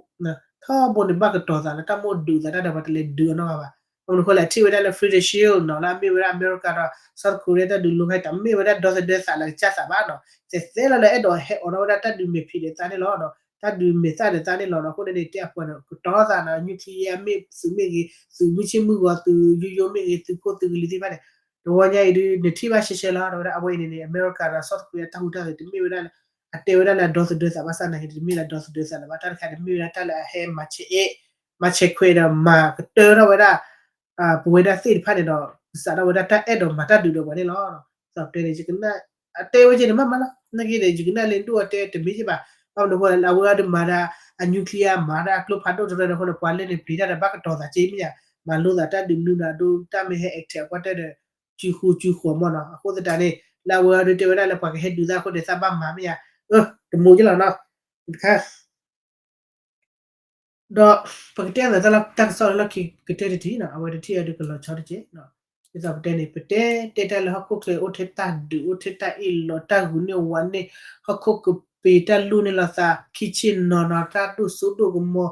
ထီဘိန့ၣ်ဘၣ်ကတီၤသးလၢတၢ်မိၣ်ဒုးသးတၢ်ဒီး ပှၤတလဲၤဒုးအီၤနီတဂၤဘၣ်. အဃိန့ၣ်အဃိလဲၣ် ထံၣ်ဝဲဒၣ်လၢ Freedom Shield နီၤ လၢအမ့ၢ်ဝဲဒၣ်အမဲရကၤဒီး South Korea တၢ်ဒုးလိခဲအံၤ တမ့ၢ်ဝဲဒၣ်ဒီသဒၢသးလၢကစၢ်သးဘၣ်နီၤ. သဲးသဲလီၤလၢအဲၣ်ဒိးဟဲအိးထီၣ်ဝဲဒၣ်တၢ်ဒုးမဲာ်ဖံးဒီးသးန့ၣ်လီၤနီၤ. တၢ်ဒုးမဲာ်သၣ်ဒီးသးန့ၣ်လီၤနီၤ. အဃိန့ၣ်န့ၣ် တဲအပှၤန့ၣ် ကတီၤသးနီၤ nuclear မ့ၢ်သုးမ့ၢ်ဂ့ၤ သုးမုၢ်ဆ့ၣ်မုၢ်ဂီၤ သုးယိယိမ့ၢ်ဂ့ၤ သုးခိၣ်သုးကလံၤသ့ၣ်တဖၣ်န့ၣ် တဝီညါအံၤဒုး နထံၣ်ဘၣ်ရှဲရှဲလီၤ ဒီးဝဲအံၤန့ၣ်န့ၣ် အမဲရကၤဒီး South Korea တၢ်ဟူးတၢ်ဂဲၤတမ့ၢ်ဝဲဒၣ်လၢ အတဲဝဲဒၣ်လၢအဒီသဒၢသးဘၣ်ဆၣ်နာ်က့ တမ့ၢ်လၢအဒီသဒၢသးလၢၤဘၣ်. တၢ်တခါတမ့ၢ်ဝဲဒၣ်တၢ်လၢအဟဲမၤဆဲးအဲၣ် မၤဆဲးခွဲးဒီးမၤကတၢၢ်ထီၣ်ဝဲဒၣ် ပဝဲဒၣ်သ့ၣ်တဖၣ်န့ၣ်ဒီး ကစးထီၣ်ဝဲဒၣ်တၢ်အဲၣ်ဒိးမၤတၢ်ဒုးဒီးပှၤန့ၣ်လီၤ. ဒ်သိးပတဲန့ၣ် ယကနၣ် အတဲဝဲက့ၤန့ၣ်မးမးလီၤ. နာ်က့န့ၣ် ယကနၣ်လၢဒိၣ်အတဲတမ့ၢ်က့ၤဘၣ်. ဘၣ်မနုၤအဃိလဲၣ် အဝဲအံၤဒုးမၤဒၣ် အ nuclear မၤဒၣ်အကျိဖးဒိၣ်တရၢန့ၣ်အဃိန့ၣ် ပှၤလၢန့ၣ်ပျံၤတၢ်ဒီးဘၣ်ကတီၤသးက့မ့ၢ်ဧါ, မၤလိသးတၢ်ဒုးနုာ်ဒီးအဒိ တၢ်မ့ၢ်ဟဲ attack အကွၢ်တၢၢ်ဒီး စုဃုစုဃီၤမ့ၢ်နီၤ. အဃိသတးန့ၣ် လၢအဝဲအံၤဒုးတဲဝဲဒၣ်လၢပှၤကဟဲဒုးသၣ်အဃိန့ၣ် သးဘၣ်မၤမ့ၢ်ဧါ, တမူက့လီၤနီၤ. တခါ ဒီး ပကတဲအသးတၢ်လီၢ်တၢ်ကစီၣ်လၢလီၢ်ခံကတၢၢ်တထံၣ်နီၤ, အဝဲတထံၣ်အံၤဒုးကလီၤဆီတက့ၢ်. ဒ်သိးပတဲန့ၣ် ပတဲတဲတၢ်လၢဟီၣ်ခိၣ်ချၢအိၣ်ထဲတၢ်ဒုး အိၣ်ထဲတၢ်အ့ၣ်လိာ် တၢ်ဂုာ်န့ၢ်ဝၤန့ၢ် ဟီၣ်ခိၣ်ကပ့ၤ တၢ်လူၢ်န့ၢ်လီၤသး ခံဆ့ၣ်နီၤနီၤ တၢ်ဒိၣ်စိဒိၣ်ကမီၤ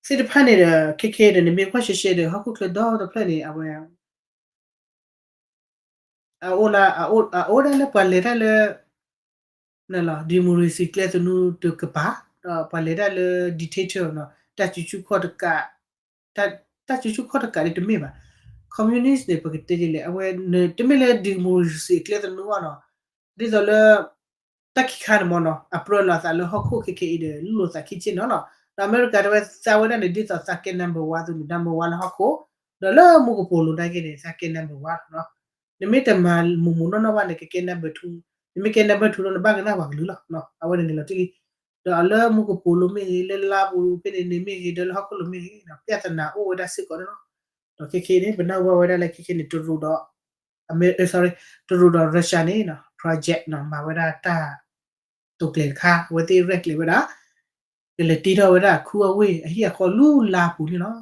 သ့ၣ်တဖၣ်န့ၣ်ဒီး ခဲခဲဒီး နမ့ၢ်ကွၢ်ရှဲရှဲဒီး ဟီၣ်ခိၣ်ချၢဒီတဖျၢၣ်န့ၣ် အဝဲ အအိၣ်လၢ အအိၣ်ဒၣ်လၢပှၤလဲၤတၢ်လၢ democracy ကျဲသနူတကပၤ ဒီးပှၤလဲၤတၢ်လၢ dictator နီၤ တၢ်စုဆူၣ်ခီၣ်တကး တၢ်စုဆူၣ်ခီၣ်တကးန့ၣ်တမ့ၢ်ဘၣ်. communist န့ၣ် ပကတဲဒ်လဲၣ် အဝဲ တမ့ၢ်လၢ democracy အကျဲသနူဘၣ်နီၤ ဒ်သိးလၢ တၢ်ခံခါန့ၣ်မ့ၢ်နီၤ အပြၢလိာ်သးလၢဟီၣ်ခိၣ်ခဲခဲအံၤဒီး လူၢ်လိာ်သးခံဆ့ၣ်နီၤနီၤ ဒီးအမဲရကၤတဲဝဲသးဝဲဒၣ်န့ၣ် ဒ်သိးသးကဲ number one သုန့ၣ် number one လၢဟီၣ်ခိၣ် ဒီးလၢမူကပိာ်လိၤနာ်က့န့ၣ် သးကဲ number one နီၤ နမ့ၢ်တမၤမူးမူးနီၢ်နီၢ်ဘၣ်န့ၣ် ကကဲ number two နမ့ၢ်ကဲ number two လီၤ နဘၣ်ကနၣ်ပှၤကလုာ်လီၤ အဝဲန့ၣ်န့ၣ်လီၤတံၢ်လံ ဒီးလၢမူကပိာ်လိၤမ့ၢ်ဂ့ၤ လၢလါပူၤဖဲန့ၣ်န့ၣ်မ့ၢ်ဂ့ၤ ဒီးလၢဟီၣ်ခိၣ်လိၤမ့ၢ်ဂ့ၤ ပြဿနာအိၣ်ဝဲဒၣ်စ့ၢ်ကီးန့ၣ်လီၤ. ဒီးခဲခဲန့ၣ် ပနၢ်ဟူဘၣ်ဝဲဒၣ်လၢခဲခဲန့ၣ် တရူးဒီး အမဲ sorry တရူးဒီး Russia န့ၣ် project နီၤ မၤဝဲဒၣ်တၢ် တိာ်ကျဲၤတခါ အဝဲသ့ၣ်ရဲၣ်ကျဲၤဝဲဒၣ် ကလဲၤတ့ထီၣ်ဝဲဒၣ်အခူအဝ့ၢ် အဟံၣ်အဃီလၢလါပူၤန့ၣ်လီၤ.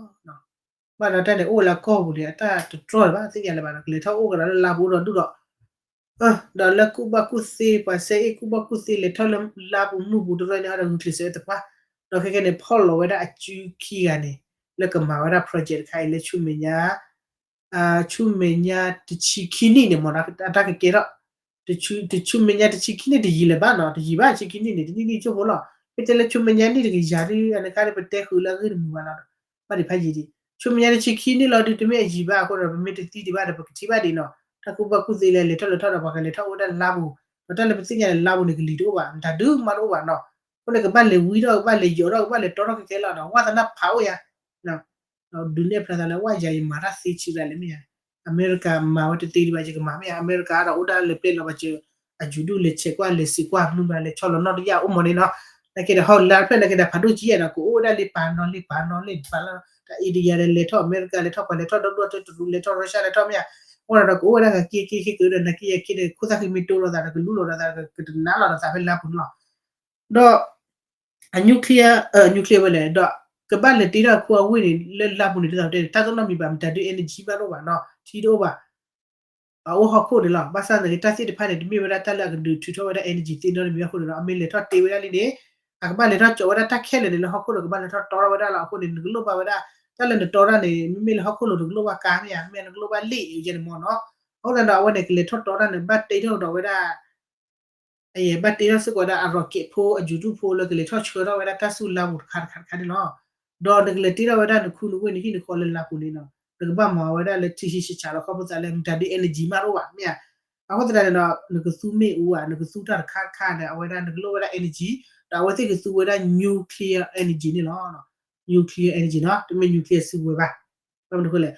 ဘၣ်ဒီးတၢ်န့ၣ်အိၣ်ဝဲလၢအကီၢ်ပူၤန့ၣ် အတၢ်တတြီၢ်ဘၣ် သ့ၣ်ညါလၢၤဘၣ်နီၤ ကလဲၤထီၣ်အိၣ်ကဒီးလၢလါပူၤအိၣ်ဒီးဒူၣ်ဒီး ဒီးလၢကူၣ်ဘၣ်ကူၣ်သ့ ပှၤစဲအ့ၣ်ကူၣ်ဘၣ်ကူၣ်သ့လဲၤထီၣ်လၢလါပူၤမုၢ်ပူၤတရၢန့ၣ် အဒီးဂုာ်ကျဲးစၢးဝဲသပှၢ် ဒီးခဲခဲန့ၣ် ဖီၣ်လီၤဝဲဒၣ်အစုခံဂၤန့ၣ် လၢကမၤဝဲဒၣ် project တခါအံၤလၢဆူမဲာ်ညါ ဆူမဲာ်ညါတဆံခံနံၣ်န့ၣ်မ့ၢ်နီၤ အတၢ်ကကဲထီၣ် တဆူမဲာ်ညါတဆံခံနံၣ်တယံာ်လၢၤဘၣ်နီၤ တယံာ်ဘၣ်ဆံခံနံၣ်န့ၣ် တနံၣ်နံၣ်ကၠိဖိလီၤ. မ့ၢ်တဲလၢဆူမဲာ်ညါနံၣ်တကယၤဒုး အန့ၣ်ခါန့ၣ် ပတဲဃုာ်လၢအဂ့ၢ်တမုာ်ဘၣ်နီၤ ဘၣ်ဒံးဖးယံာ်ဒံး ဆူမဲာ်ညါတဆံခံနံၣ်လီၤဒုး တမ့ၢ်အယံာ်ဘၣ်အဃိဒီး ပမ့ၢ်တသံဒံးဘၣ်ဒီး ပကထံၣ်ဘၣ်ဒံးနီၤ တၢ်ကူၣ်ဘၣ်ကူၣ်သ့လဲၤလဲၤထီၣ်လဲၤထီၣ်ဒီး ပှၤကလဲၤထီၣ်အိၣ်ဝဲဒၣ်လါပူၤ ဒီးတၢ်လၢပသ့ၣ်ညါန့ၣ် လါပူၤန့ၣ် ကလံၤတအိၣ်ဘၣ် မတၤဒုးမးတအိၣ်ဘၣ်နီၤ အဃိန့ၣ် ကဘၣ်လဲၤဝံထီၣ် ကဘၣ်လဲၤယိးထီၣ် ကဘၣ်လဲၤတီထီၣ်ခဲခဲလီၤနီၤ ဝါသနာဖးအိၣ်ယၤ ဒုးနဲၣ်ဖျါသးလၢ ဝဲယၤယမၤတၢ်သ့ဆံးတၢ်လဲၣ်မ့ၢ်ယၤ အမဲရကၤမၤဝဲတသ့ဒံးဘၣ် ယကမၤမ့ၢ်ယၤ အမဲရကၤဒီးအိၣ်ဒၣ်လၢပျဲလီၤဘၣ်စၢၤ အယူၤဒုးလဲၤဆဲးကွၢ်လဲၤစံးကွၢ်မုၢ်ဘၣ်လဲၤဆီလီၤနီၣ်တယၣ်အိၣ်မးန့ၣ်နီၤ နာ်က့ဒီးဟီၣ်လါတဖျၢၣ်နာ်က့ဒီးဖးဒိၣ်ကံယဲၢ်နီၤ ကအိၣ်ဝဲဒၣ်လ့ပာ်နီၤလ့ပာ်နီၤလ့ပာ်လီၤ တၢ်အံၤတယၤဒီးလဲၤထီၣ်အမဲရကၤလဲၤထီၣ်ပှၤလဲၤထီၣ်ဒီဒူၣ်အထၢတရူးလဲၤထီၣ်ရၢၡါလဲၤထီၣ်မ့ၢ်ယၤ အဃိဒီးကအိၣ်ဝဲဒၣ်ကက့ၤက့ၤက့ၤက့ၤဒီး နာ်က့ယဲၢ်က့ၤဒီး ခိၣ်သၣ်ဃံမ့ၢ်တိလိာ်သးဒီး ကလူလီၤဒီးသး ကတနါလီၤဒီးသးဖဲလါပူၤန့ၣ်လီၤ ဒီး အ nuclear အ nuclear ဝဲလဲၣ် ဒီးကဘၣ်လဲၤတ့ထီၣ်အခိၣ်အဝ့ၢ်န့ၣ် လၢလါပူၤန့ၣ် ဒ်သိးပတဲန့ၣ် တၢ်သိၣ်နီၣ်မံၤဘၣ် မတၤဒုး energy ဘၣ်တအိၣ်ဘၣ်နီၤ ထံတအိၣ်ဘၣ် အအိၣ်ဟီၣ်ခိၣ်န့ၣ်လီၤ. ဘၣ်ဆၣ်သနာ်က့ တၢ်သ့ၣ်တဖၣ်န့ၣ် တမ့ၢ်ဝဲဒၣ်တၢ်လၢအကဒုးထုးထီၣ်ဝဲဒၣ် energy သ့ၣ်နီတမံၤအဃိန့ၣ်ဒီး အမ့ၢ်လဲၤထီၣ်တ့ဝဲဒၣ်လံန့ၣ် အကဘၣ်လဲၤထီၣ်ကၠီးဝဲဒၣ်တၢ်ခဲလၢာ်န့ၣ် လၢဟီၣ်ခိၣ်ဒီးကဘၣ်လဲၤထီၣ်တီထီၣ်ဝဲဒၣ်လီၤ. အဃိန့ၣ် နကလိၣ်ဘၣ်ဝဲဒၣ် တၢ်လၢနတီတၢ်န့ၣ် မ့မ့ၢ်လၢဟီၣ်ခိၣ်လိၤ နကလိၣ်ဘၣ်ကါမ့ၢ်ဧါ, မ့ၢ်နကလိၣ်ဘၣ်လ့ၣ်အယဲန့ၣ်မ့ၢ်နီၤ. အဃိသတးဒီး အဝဲန့ၣ်ကလဲၤထီၣ်တီတၢ်န့ၣ် ဘၣ်တ့ထီၣ်ကဒီးဝဲဒၣ် အယဲၢ်ဘၣ်တ့ထီၣ်စ့ၢ်ကီးဝဲဒၣ်အ rocket ဖိ အယူၤဒုၣ်ဖိလၢကလဲၤထီၣ်ဆှၢထီၣ်ဝဲဒၣ်တၢ်ဆူလါပူၤတခါတခါတခါန့ၣ်လီၤ. ဒီးနကလဲၤတ့ထီၣ်ဝဲဒၣ်နခူနဝ့ၢ် နဟံၣ်နဃီလၢလါပူၤန့ၣ်နီၤ, နကဘၣ်မၤဝဲဒၣ်လၢထံဆံးဆံးဆးလီၤ ခီဖျိသးလၢ မတၤဒုး energy မးတအိၣ်ဘၣ် မ့ၢ်ဧါ. အဃိသတးန့ၣ်ဒီး နကသူမ့ၣ်အူဧါ, နကသူတၢ်တခါတခါဒီး အဝဲဒၣ်နကလိၣ်ဝဲဒၣ် energy, ဒီးအဝဲသ့ၣ်ကသူဝဲဒၣ် nuclear energy န့ၣ်လီၤ. nuclear energy နီၤ, တမ့ၢ် nuclear စုကဝဲၤဘၣ်. ဘၣ်မနုၤအဃိလဲၣ်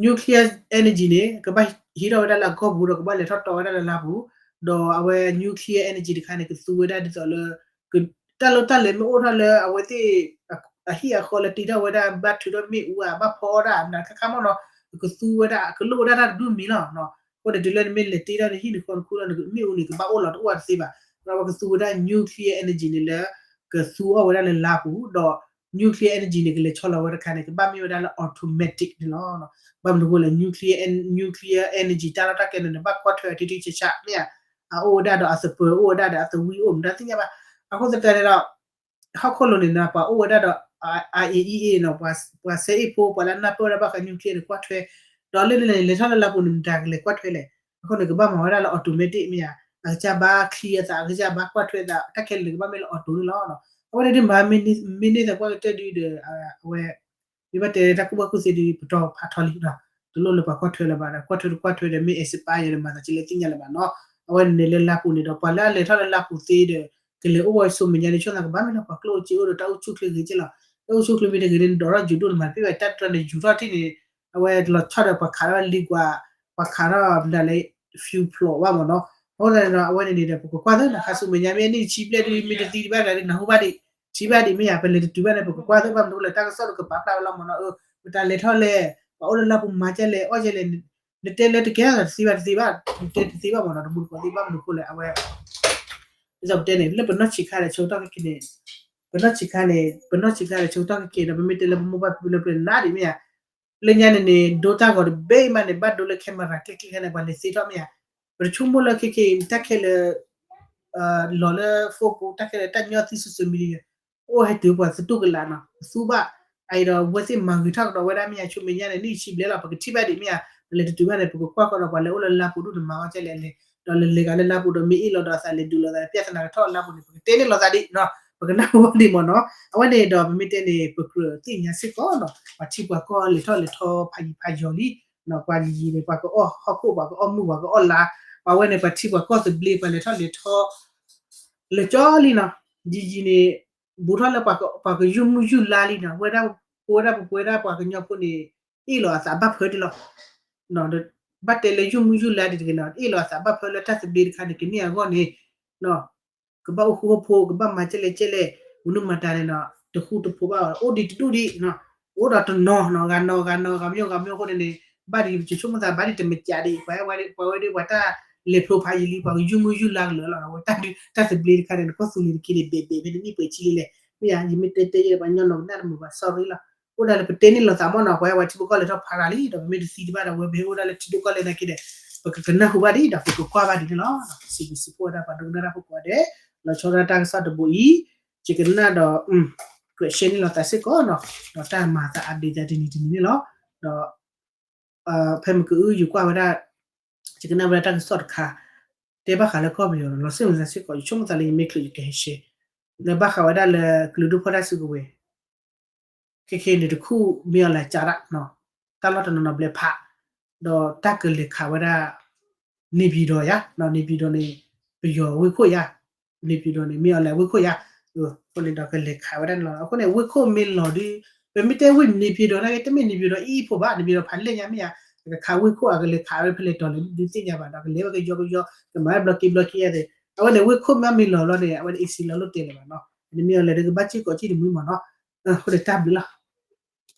nuclear energy န့ၣ် ကဘၣ်ဟံးထီၣ်ဝဲဒၣ်လၢအကီၢ်ပူၤဒီး ကဘၣ်လဲၤထီၣ်တီဝဲဒၣ်လၢလါပူၤ, ဒီးအဝဲ nuclear energy တခါန့ၣ် ကသူဝဲဒၣ်ဒ်သိးလၢ တၢ်လီၢ်တၢ်လဲၤမ့ၢ်အိၣ်ထီၣ်လၢအဝဲသ့ၣ် အဟံၣ်အဃီလၢတ့ထီၣ်ဝဲဒၣ် ဘၣ်ထုးထီၣ်မ့ၣ်အူဧါ, ဘၣ်ဖီအီၣ်တၢ် မတၤခါခါမ့ၢ်နီၤ, ကသူဝဲဒၣ် ကလိၣ်ဝဲဒၣ်တၢ်တဒူၣ်မံၤလီၤ. အဃိန့ၣ် တုၤလၢနမ့ၢ်လဲၤတ့ထီၣ်နဟံၣ်နဃီနခူလီၤ နမ့ၣ်အူန့ၣ် ကဘၣ်အိၣ်လီၤတအိၣ်တသ့ဘၣ်. ဒီးအဝဲကသူဝဲဒၣ် nuclear energy န့ၣ်လၢ ကသူအီၣ်ဝဲဒၣ်လၢလါပူၤ, ဒီး nuclear energy န့ၣ် ကလဲၤဆီလီၤဝဲတခါန့ၣ် ကဘၣ်မ့ၢ်ဝဲဒၣ်လၢ automatic န့ၣ်လီၤ. ဘၣ်မနုၤအဃိလဲၣ် nuclear en- nuclear energy တၢ်လီၢ်တၢ်ကျဲန့ၣ် နဘၣ်ကွၢ်ထွဲအီၤတံတံဆးဆးမ့ၢ်ဧါ, အအိၣ်ဝဲဒၣ်ဒီးအသပၢၤ အိၣ်ဝဲဒၣ်ဒီးအသဝံအိၣ်မတၤသ့ၣ်ညါဘၣ်. အဃိသတးန့ၣ်ဒီး ဟီၣ်ခိၣ်လိၤန့ၣ် ပှၤအိၣ်ဝဲဒၣ်ဒီး IAEA နီၤ, ပှၤဆဲးအ့ၣ်ဖိ ပှၤလၢအနၢ်ပၢၢ်ဝဲဒၣ်ဘၣ်ဃး nuclear န့ၣ် ကွၢ်ထွဲ, ဒီးလၢန့ၣ်န့ၣ် လဲၤထီၣ်လၢလါပူၤန့ၣ် မတၤကလဲၤကွၢ်ထွဲလဲၣ်. အဃိန့ၣ် ကဘၣ်မၤဝဲဒၣ်လၢ automatic မ့ၢ်ဧါ, အကစၢ်ဘၣ်ချံအသး အကစၢ်ဘၣ်ကွၢ်ထွဲအသး တၢ်ခဲလၢာ်န့ၣ် ကဘၣ်မ့ၢ်လၢ auto န့ၣ်လီၤ. အဝဲန့ၣ်ဒ်မၤ မ့ၢ်န့ၢ်သးပှၢ်ကတၢၢ်ဒုဒီး အဝဲ မ့ၢ်ဘၣ်တဲတၢ်ကူၣ်ဘၣ်ကူၣ်သ့ဒု ပတီၢ်ဖးထီလံနီၤ, တလိၣ်လၢပှၤကွၢ်ထွဲလၢၤဘၣ်ဒီး ကွၢ်ထွဲတကွၢ်ထွဲဒီး မ့ၢ် expire ယၤဒီး မၤသးကလဲၣ်သ့ၣ်ညါလၢၤဘၣ်နီၤ. အဝဲန့ၣ်န့ၣ်လၢလါပူၤန့ၣ်ဒီး ပှၤလၢအလဲၤထီၣ်လၢလါပူၤသ့ဒီး ကလဲၤအိၣ်ဝဲဆူမဲာ်ညါန့ၣ် ဆိသးကဘၣ်မ့ၢ်လၢပှၤကျိၣ်အိၣ်စ့အိၣ်ဒီး တၢ်အိၣ်ဆူၣ်ချ့ဂ့ၤက့လီၤ. တၢ်အိၣ်ဆူၣ်ချ့မ့ၢ်တဂ့ၤန့ၣ် ဒိးထီၣ်ယူၤဒိၣ်န့ၣ် မၤတပ့ၢ်ဘၣ် တၢ်တြၢန့ၣ် ယူၤထီၣ်ထံၣ်န့ၣ် အဝဲလီၤဆီဒီးပှၤခးထီၣ်လံကွၢ်, ပှၤခးထီၣ်မတၤလဲၣ် fuel ဖျိးဘၣ်မ့ၢ်နီၤ. အဃိသတးန့ၣ်ဒီး အဝဲန့ၣ်န့ၣ်ဒီး ပကကွၢ်သ့နီၤ ခါဆူမဲာ်ညါမ့ၢ်နံၣ်တဆံဘျဲၣ်ဒု မ့ၢ်တသံတဘၣ်ဒီး နၢ်ဟူဘၣ်ဒံး, ထံၣ်ဘၣ်ဒံးမ့ၢ်ဧါ, ပလဲၤတတုၤဘၣ်န့ၣ် ပကကွၢ်သ့ဘၣ်မနုၤလဲၣ် တၢ်ကစီၣ်တကပာ်ဖျါဝဲလီၤမ့ၢ်နီၤ. အၢ ပတၢ်လဲၤထီၣ်လဲၣ်, ပှၤအိၣ်လၢလါပူၤမၤကဲလဲၣ် အီၣ်ကဲလဲၣ်, နတဲလၢတကဲသးတသ့ဘၣ်တသ့ဘၣ်, နတဲတသ့ဘၣ်မ့ၢ်နီၤ တမူတကိးသ့ဘၣ်မနုၤအဃိလဲၣ် အဝဲ ဒ်သိးပတဲန့ၣ် လၢပနီၢ်ဆံးခါဒီးဆၢကတီၢ်ခဲက့ၤန့ၣ်, ပနီၢ်ဆံးခါန့ၣ် ပနီၢ်ဆံးခါဒီးဆၢကတီၢ်ခဲက့ၤဒီး ပမ့ၢ်တဲလၢပမိၢ်ပၢ်ဖံဖုလၢပျၢၤနးဒံးမ့ၢ်ဧါ, လၢညါန့ၣ်န့ၣ် ဒိတၢ်ဂီၤတဘ့ၣ်မးန့ၣ် ဘၣ်ဒိလၢ camera ကျဲကျဲခါန့ၣ် ပှၤလဲၤသ့ထီၣ်မ့ၢ်ဧါ, ပတဆိကမိၣ်လၢခဲက့ၤ တၢ်ခဲလၢာ် လီၤလၢ phone ပူၤ တၢ်ခဲလၢာ်တၢ်ညီသံ social media အိၣ်ဟဲတုၤပှၤသတူၢ်ကလာ်နီၤ ပသူဘၣ်, အအံၤဒီးဝဲသ့ၣ်မၤဂ့ၤထီၣ်ကဒီးဝဲဒၣ်မ့ၢ်ဧါ ဆူမဲာ်ညါန့ၣ် နံၣ်ဆံဘျဲၣ်လီၤ ပကထံၣ်ဘၣ်ဒံးမ့ၢ်ဧါ, ပလဲၤတတုၤဘၣ်န့ၣ် ပကကွၢ်ကဒီးပှၤလဲၤအိၣ်လၢလါပူၤဒိၣ်န့ၣ် မၤအီၣ်ကဲလဲၣ်လဲၣ်, ဒီးလဲၤလဲၤဂၤလၢလါပူၤဒီးမ့ၢ်အ့ၣ်လိာ်ဒီးအသးလဲၤဒုးလိာ်သး ပြဿနာကထီၣ်လါပူၤန့ၣ် ပကတဲန့ၢ်လိာ်သးဒံးနီၤ ပကနၢ်ဟူဘၣ်ဒံးမ့ၢ်နီၤ. အဝဲန့ၣ်ဒီးပမ့ၢ်တဲန့ၣ် ပကြၢးသ့ၣ်ညါစ့ၢ်ကီးနီၤ ပှၤထံပှၤကီၢ်လဲၤထီၣ်လဲၤထီဖးယံၤဖးယီၤလံ, ပှၤယံၤယံၤန့ၣ် ပှၤကအီၣ်ဟီၣ်ခိၣ် ပှၤကအီၣ်မုၢ် ပှၤကအီၣ်လါ, ပှၤဝဲန့ၣ် ပှၤထံပှၤကီၢ်သဘျ့ ပှၤလဲၤထီၣ်လဲၤထီ လၢာ်ကၠီလံနီၤ, ယံၤယံၤန့ၣ် ဘူးထီၣ်လၢ ပှၤကယုၢ်မုၢ်ယုၢ်လါလံနီၤ, ဝဲဒၣ် ပဝဲဒၣ်ပပဝဲဒၣ်ပှၤကညီဖိန့ၣ် အ့ၣ်လိာ်အသးဘၣ်ဖၢဒံးလီၤ. ဘၣ်တဲလၢယုၢ်မုၢ်ယုၢ်လါဒံးတဂ့ၤနီၤ အ့ၣ်လိာ်အသးဘၣ်ဖၢလၢတၢ်သဘျ့တခါန့ၣ် ကန့ၢ်အဂီၢ်န့ၣ် ကဘၣ်အိၣ်ဃူအိၣ်ဖိး ကဘၣ်မၤကဲလဲၣ်ကဲလဲၣ် မနုၤမတၤန့ၣ်နီၤ တဃူတဖိးဘၣ် အိၣ်ဒံးတဒူၣ်ဒံး, အိၣ်ဒီးတနီၤနီၤ ဂၤနီၤဂၤနီၤ ဂၤမ့ၢ်ဂၤမ့ၢ်အဃိန့ၣ်န့ၣ် ဘၣ်ဒံး ပဆိကမိၣ်သးဘၣ်ဒံးတမ့ၢ်ကးဒံး ပှၤဝဲဒၣ် ပှၤဝဲဒၣ်ပှၤတၢ်လဲၤဖျိဖးယံၤလံ ပှၤကယုၢ်မုၢ်ယုၢ်လါကလၢာ်လီၤ အဝဲတၢ်ဒုး တၢ်သဘျ့တခါန့ၣ် နကီၢ်သူလ့ၤတက့န့ၣ် ဘဲးဘဲးဖဲန့ၣ် နံၣ်ပှဲၤဆံလံလဲၣ် မ့ၢ်ဧါ ယမ့ၢ်တဲတဲယဲ ပှၤကညီနီၢ်ကနၣ်တမုာ်ဘၣ် sorry လီၤ. အိၣ်ဒၣ်လၢပတဲန့ၢ်လိာ်သးမ့ၢ်နီၤ ပှၤဝဲထံဖိကီၢ်လဲၤထီၣ်ဖးရၤလံ ဒီးပမ့ၢ်တသံတဘၣ်ဒီး ဝဲပဟဲအိၣ်ဒၣ်လၢထံဒိၣ်ကီၢ်လဲၢ်နာ်က့ဒီး ပကကနၢ်ဟူဘၣ်ဒံးဒီး ပကကွၢ်ဘၣ်ဒံးန့ၣ်လီၤ. စံးဘျုးစံးဖှိၣ်ဝဲဒၣ်ပှၤဒိကနၣ်တၢ်ဖိကိးဂၤဒဲး လီၤဆီဒၣ်တၢ်ကစီၣ်တဘိအံၤ ယကနၣ်ဒီး ကြၢး share န့ၢ်လိာ်သးစ့ၢ်ကီးနီၤ ဒီးတၢ်မၤသး update သးတနံၤတနံၤန့ၣ်လီၤ. ဒီး ဖဲမုၢ်ကအု ယကွၢ်ဝဲဒၣ် ယကနၣ်ဝဲဒၣ်တၢ်ကစီၣ်တခါ တဲဘၣ်ဃးလၢကီၢ်ပယီၤဒီး လီၤစ့ၣ်ဝဲသးစ့ၢ်ကီး ယဆိကမိၣ်သးလၢယမ့ၢ်ချုးယကဟဲ share လၢဘၣ်ဃးဝဲဒၣ်လၢကလုာ်ဒူၣ်ဖီၣ်တၢ်စုကဝဲၤ ခဲခဲန့ၣ်တခူၣ်မ့ၢ်အီၤလဲၤကးဒၣ် တၢ်လီၢ်တနီၤနီၤဘျဲးဖး ဒီးတၢ်ကလဲၤခးဝဲဒၣ် နေပြည်တော် ယါ နေပြည်တော် န့ၣ် ပယီၤဝ့ၢ်ခိၣ်ယါ နေပြည်တော် န့ၣ် မ့ၢ်အီၤလဲၤဝ့ၢ်ခိၣ်ယါ အဃိန့ၣ်ဒီးကလဲၤခးဝဲဒၣ်န့ၣ်လီၤ. အဃိန့ၣ် ဝ့ၢ်ခိၣ်မ့ၢ်လီၤဒုး ပမ့ၢ်တဲဝ့ၢ် နေပြည်တော် နာ်က့ တမ့ၢ် နေပြည်တော် အံၤဖိဘၣ် နေပြည်တော် ဖးလဲၢ်ညါမ့ၢ်ယါ ကခးဝ့ၢ်ခိၣ်အကလဲၤခးဝဲဖဲလဲၣ်တီၤလဲၣ်ဒုးသ့ၣ်ညါဘၣ်ဒီး ကလဲၤဝဲကယီကယီ ကမၤဝဲဘျီက့ဘျီက့ယါသ့ၣ် အဝဲန့ၣ် ဝ့ၢ်ခိၣ်မ့ၢ်မ့ၢ်လီၤလီၤန့ၣ် အဝဲန့ၣ် အံၤစံးလီၤလိၣ်တဲလၢၤဘၣ်နီၤ နမ့ၢ်အီၤလဲၤဒုးကဘၣ်စ့ၢ်ကီးစံၣ်တမုာ်မ့ၢ်နီၤ အဃိန့ၣ်တၢ်ဘျုးလီၤ.